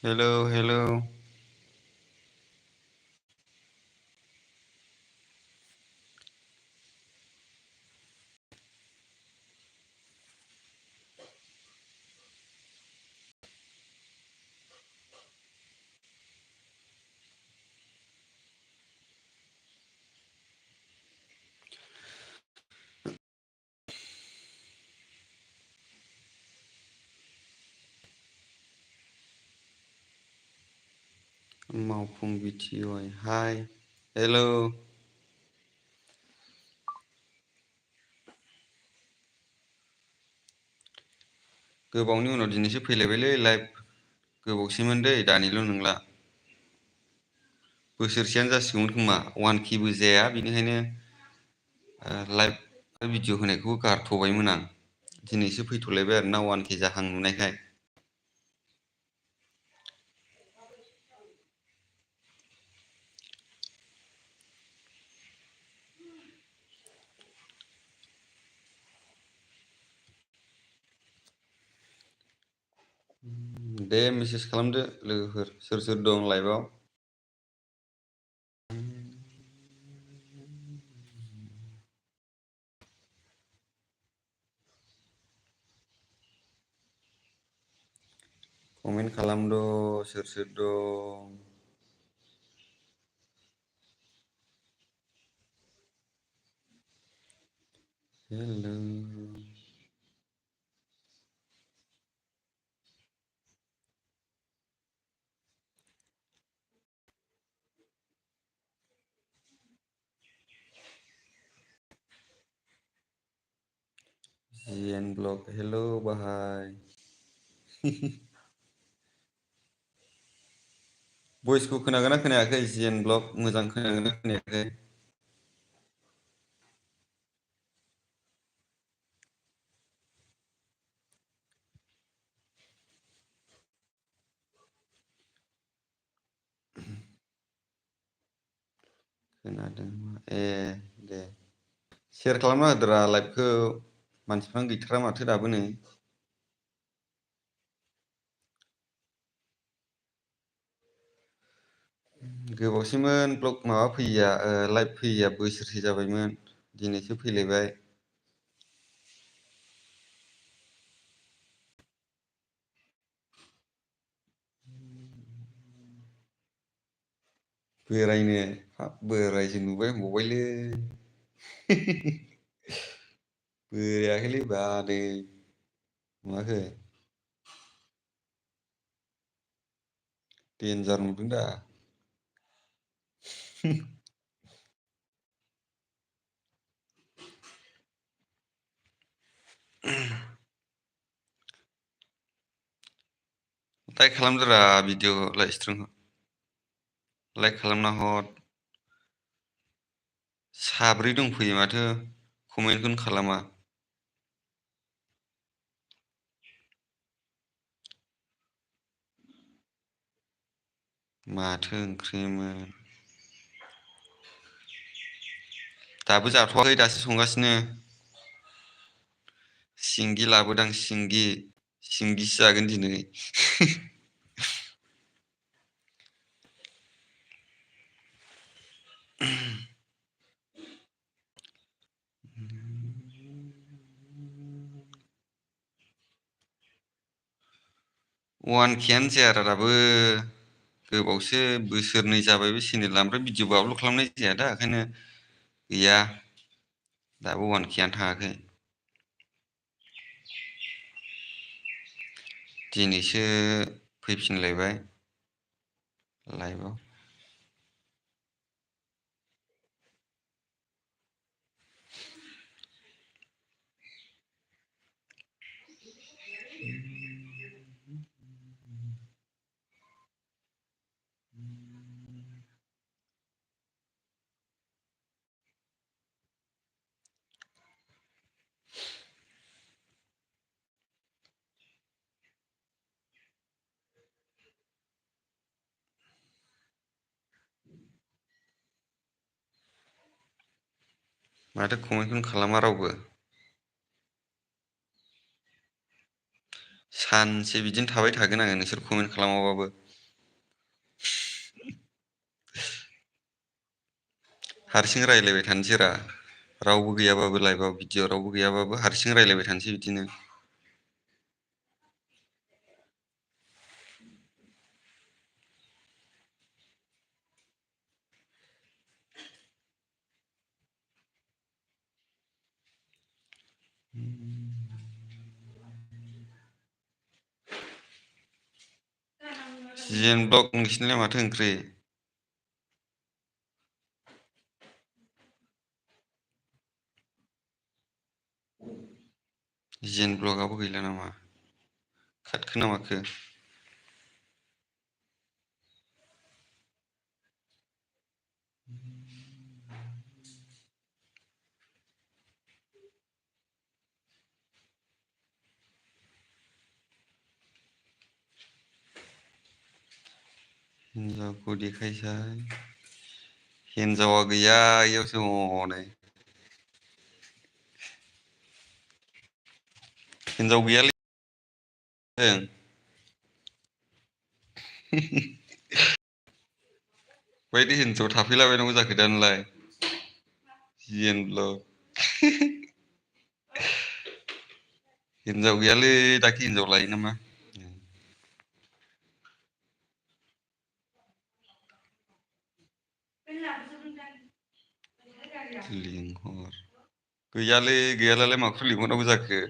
Hello hello. मावफुं बिटिवाइ हाय hello. गोबावनि उनाव दिनैसो फैलायबायलै लाइभ। गोबावसैमोन दै दानिल' नंला। बोसोरसेयानो जासिगौमोन खोमा 1K बो जाया बेनिखायनो लाइभ भिडिअ' होनायखौबो गारथ'बायमोन आं। दिनैसो फैथ'लायबाय आरोना 1K जाहां नुनायखाय। दे मेसेज खालामदो लोगोफोर सोर सोर दं लाइभआव। कमेन्ट खालामद' सोर सोर दं। हेलौ। जिएन ब्लग हेलौ बाहाय। भइसखौ खोनागोना खोनायाखै जिएन ब्लग मोजां खोनागोना खोनायाखै? खोनादों ए दे सेयार खालामना होदोरा लाइभखौ मानसिफ्रानो गैथारा माथो दाबो नै। गोबावसैमोन ब्लग माबा फैयैया लाइभ फैयैया बोसोरसे जाबायमोन दिनैसो फैलायबाय। बोरायनो हाब बोरायसो नुबाय होनबावबायलै। बोरायाखैलै बा नै नुवाखै। देनजार नुदों दा। लाइक खालामदोरा भिडिअ लाइभ लाइक खालामना हर। साब्रै दंफैयो माथो कमेन्टखौनो खालामा। माथो ओंख्रिमोन? दाबो जाथ'वाखै दासो संगासिनो। सिंगि लाबोदां सिंगि सिंगिसो जागोन दिनै। वान केयानो जायारा दाबो। गोबावसो बोसोरनै जाबाय बे चेनेला ओमफ्राय भिडिअबो आपल'ड खालामनाय जाया दा ओंखायनो गैया दाबो वान केयानो थाङाखै। दिनैसो फैफिनलायबाय लाइभआव। माथो कमेन्टखौनो खालामा रावबो। सानसे बिदिनो थाबाय थागोन आङो नोंसोर कमेन्ट खालामाबाबो। हारसिं रायलायबाय थानोसैरा रावबो गैयाबाबो लाइभआव भिडिअ रावबो गैयाबाबो हारसिं रायलायबाय थानोसै बिदिनो। जिएन ब्लग नोंसिनिलाय माथो ओंख्रि? जिएन ब्लगआबो गैला नामा? खाटखो ना माखो? हिन्जावखौ देखायसाय हिन्जावा गैया इयावसो हनै हिन्जाव गैयालै ओं बायदि हिन्जाव थाफैलाबायनांगौ जाखो दानोलाय जिएन ब्लग हिन्जाव गैयालै दाख्लि हिन्जाव लायो नामा? लिंहर गैयालै गैयालालाय माखौ लिंहरनांगौ जाखो?